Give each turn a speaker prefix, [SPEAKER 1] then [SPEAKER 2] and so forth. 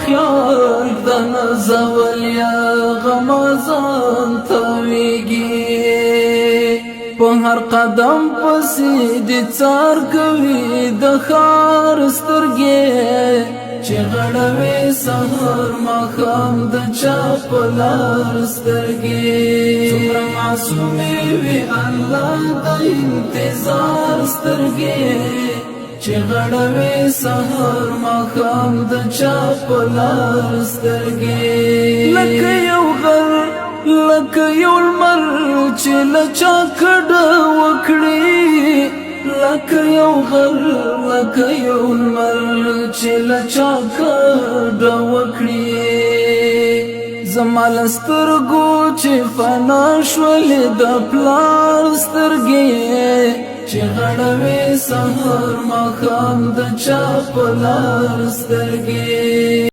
[SPEAKER 1] خیال د نزول یا غمازان تویږي. په هر قدم پسې د څار کوي د خار سترګې، چې غړوي سهار ماښام د چا په لار سترګې. څومره معصومې وي الله د انتظار سترګې، چې غړوي سهار ماښام د چا په لار سترګې. لکه یو غر، لکه یو لمر چې له چا کډه وکړي، لکه یو غر، لکه یو لمر چې له چا کډه وکړي. زما له سترګو چې فنا شولې د پلار سترګې، چې غړوي سهار ماښام د چا په لار سترګې.